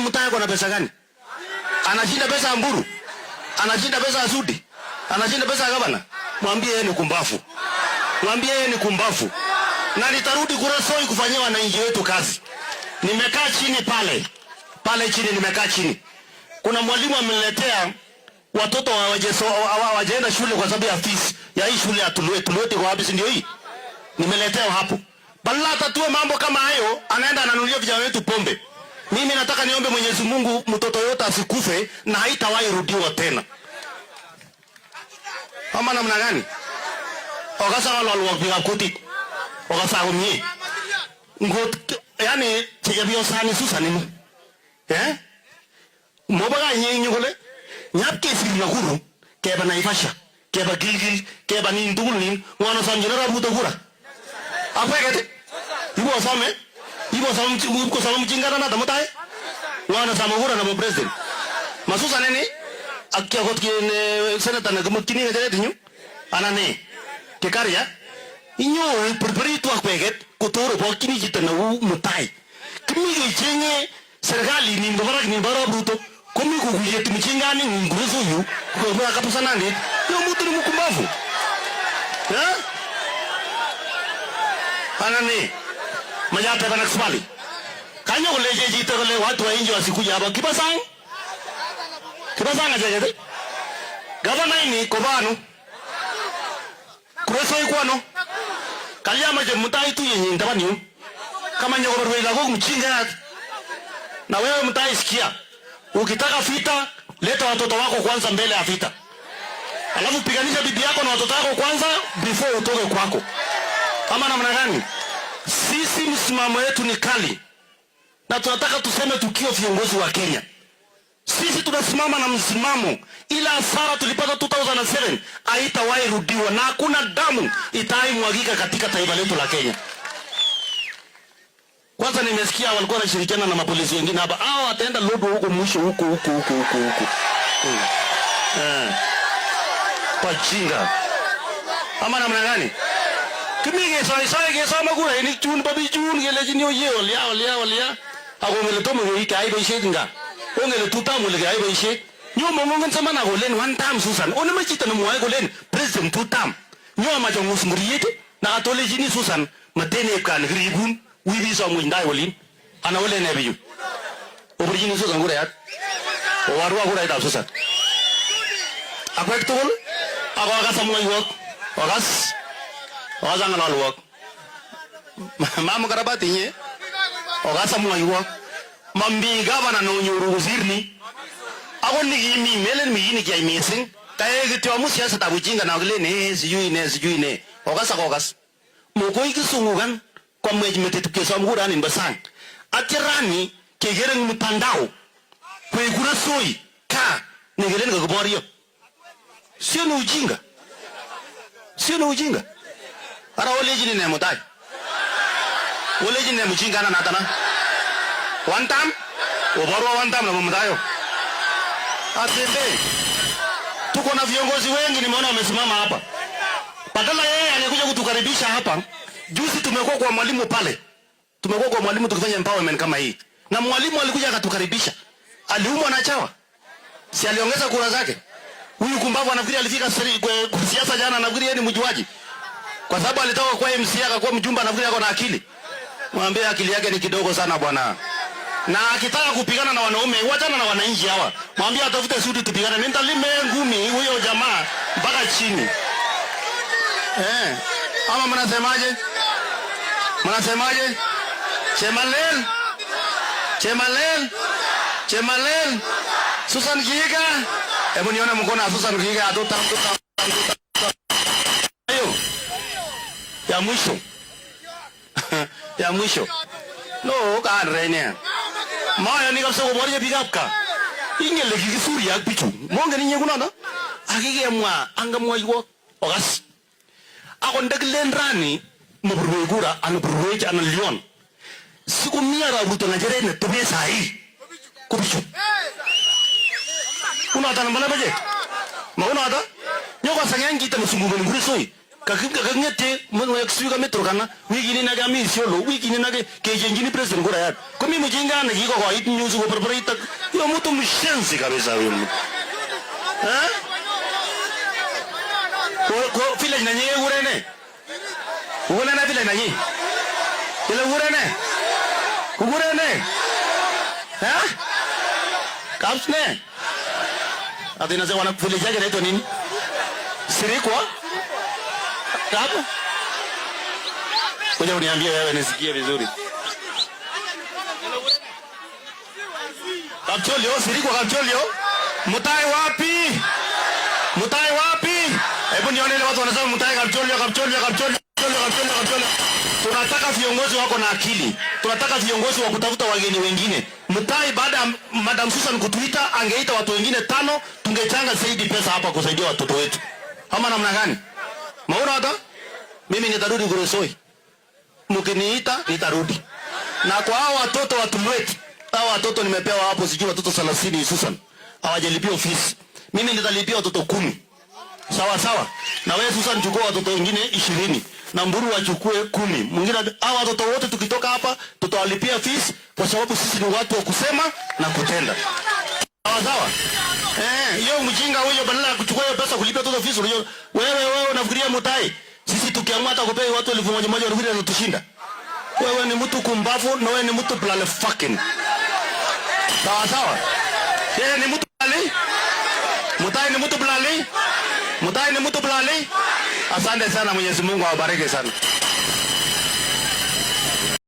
Mutai ako na pesa gani? Anashinda pesa ya Mburu? Anashinda pesa ya Sudi? Anashinda pesa ya gavana? Mwambie yeye ni kumbafu. Mwambie yeye ni kumbafu. Na nitarudi Kuresoi kufanyia wananchi wetu kazi. Nimekaa chini pale. Pale chini nimekaa chini. Kuna mwalimu ameniletea watoto hawajaenda shule kwa sababu ya fees ya hii shule ya Tulwet. Tulwet iko wapi, si ndio hii? Nimeletewa hapo. Badala atatue mambo kama hayo, anaenda ananunulia vijana wetu pombe. Mimi nataka niombe Mwenyezi Mungu mtoto yote asikufe na haitawahi rudiwa tena. Ama namna gani? Okasa walwalwok biikab kutit. Okasa komie. Ngot yani chepyosani Susan ini. Eh? Mobaka inye kole nyap kesir Nakuru keba Naivasha, keba Gilgil, keba nin tugul nin ng'o nesomchin arap Ruto kura? Akweket ibosome ibosom ipkosom mjinga mutai ng'o nesome kura nebo president ma Susan ini ak akot senator nekimutyini ng'echeret inyu anan ne Gikaria inyo perperitu akweket kotor obokyini chito neu Mutai. Kimi kechenge serikali nin bo barak nin bo arap Ruto komi kukuyeti mjingani ngurusu yu kwa kabisa nani yo mtu ni mkumbavu, eh, anani majata bana swali kanyo kuleje chito kole watu wa nje wasikuja hapa kiba sang kiba sang acheket. Gavana ini kobo ano? Kuresoi ko ano? Kalya mache mutai tuyenyin taban yun? Kama nyokoberwech lagok mchingayat. Na wewe Mutai sikia. Ukitaka vita, leta watoto wako kwanza mbele ya vita. Alafu piganisha bibi yako na watoto wako kwanza before utoke kwako. Ama namna gani? Sisi msimamo wetu ni kali. Na tunataka tuseme tukio viongozi wa Kenya. Sisi tunasimama na msimamo. Ila hasara tulipata 2007 haitawahi rudiwa na hakuna damu itaimwagika katika taifa letu la Kenya. Kwanza nimesikia walikuwa wanashirikiana na mapolisi wengine hapa. Hao wataenda Lodwar huko mwisho huko huko huko huko huko. Pajinga. Ama namna gani? Kimi kesoisoi kesome kurainik chun bo bichun kelechini oye olya olya olya. Ako ngele tomo keyai boisiet nga. Ongele two term ole keyai boisiet. Nyo mongen samana kolen one term Susan. Oneme chito nemwoe kolen president two term. Nyo amache ongus ngoriet na katolechini Susan matenep kaa nekiribun wibi somwech ndai olin. Ana ole ne bichu? Obirchini Susan kurayat. Obarwa kuraitab Susan. Akwek tugul ako akas amwoiwok. Okas. Okas ang'alalwok. Mamukarabati inye. Okas amwoiwok. Mami gavana nonyoru kosir ni. Ako nikimi melen mi kit nikiyai missing. Kae kityo amu siasetab ujinga na kilen eh sijui ne sijui ne. Okas ak okas. Mokoi kisungukan kwamwech metit kesom kura nin bo sang. Atya rani kekere eng mtandao koek Kuresoi kaa nekelen kakiboryo. Sio ni ujinga? Sio ni ujinga? Ara olechini ne mutai? Olechini ne mjinga na natana? One time? Oborwa one time nebo mutai. Atende. Tuko na viongozi wengi nimeona wamesimama hapa. Badala yeye angekuja kutukaribisha hapa. Juzi tumekuwa kwa mwalimu pale. Tumekuwa kwa mwalimu tukifanya empowerment kama hii. Na mwalimu alikuja akatukaribisha. Aliumwa na chawa. Si aliongeza kura zake? Huyu kumbavu anafikiri alifika kwa siasa jana, anafikiri yeye ni mjuaji. Kwa sababu alitoka kwa MCA akakuwa mjumbe, anafikiri ako na akili. Mwambie akili yake ni kidogo sana bwana. Na akitaka kupigana na wanaume, wachana na wananchi hawa. Mwambie atafute suti tupigane. Nitalime ngumi huyo jamaa mpaka chini. Ama mnasemaje? Mnasemaje? Chemalel? Chemalel? Chemalel? Susan Kihika? Hebu nione mkono wa Susan Kihika. Atuta, atuta, atuta. Hayo. Ya mwisho. Ya mwisho. No, kanre Maya ni kabisa koborye biikab gaa. Ingen le kikisuri ak bichu. Mongen inye kunoto? Akikemwa angamwoiwok okas. Ako ndakilen rani mabirwech kura anan birwech anan lion. Sikomi arap Ruto ng'echeret neteben sahi ko bichu. Unoto nembo budget. Maunoto? Nyokoseng'eng chito nesungukoni Kuresoi. Kaking'ete sijui kami Turkana, wikini nake ami Isiolo, wikini nake kechenjini president kurayat. Komi mjinga na kikokoit news koperperit ak huyo mtu mshenzi kabisa huyo mtu. Eh? Ko village nanyi kekure ne? Kukure ne village nanyi? Ile kukure ne? Kukure ne? Eh? Kaps ne? Ati nasema wana village yake inaitwa nini? Sirikwa? Kapo? Kuja uniambie wewe nisikie vizuri. Kapcholio, Sirikwa Kapcholio. Mutai wapi? Mutai wapi? Hebu nione ile watu wanasema Mutai Kapcholio, Kapcholio, Kapcholio, Kapcholio, Kapcholio. Tunataka viongozi wako na akili. Tunataka viongozi wa kutafuta wageni wengine. Mutai baada ya Madam Susan kutuita, angeita watu wengine 5, tungechanga zaidi pesa hapa kusaidia watoto wetu. Ama namna gani? Maona hata? Mimi nitarudi Kuresoi. Mkiniita nitarudi. Na kwa hao watoto wa Tulwet, hao watoto nimepewa hapo sijui watoto 30 Susan. Hawajalipia ofisi. Mimi nitalipia watoto 10. Sawa sawa. Na wewe Susan chukua watoto wengine 20. Na Mburu wachukue 10. Mwingine hao watoto wote tukitoka hapa tutawalipia fees kwa sababu sisi ni watu wa kusema na kutenda. Sawa sawa. Hiyo mjinga huyo badala ya kuchukua hiyo pesa kulipia watoto fees, unajua wewe unafikiria Mutai? Sisi tukiamua hata kupea watu 1000 moja unafikiri watatushinda? Wewe ni mtu kumbavu na wewe ni mtu blale fucking. Sawa sawa. Yeye ni mtu blale? Mutai ni mtu blale? Mutai ni mtu blale? Asante sana, Mwenyezi Mungu awabariki sana.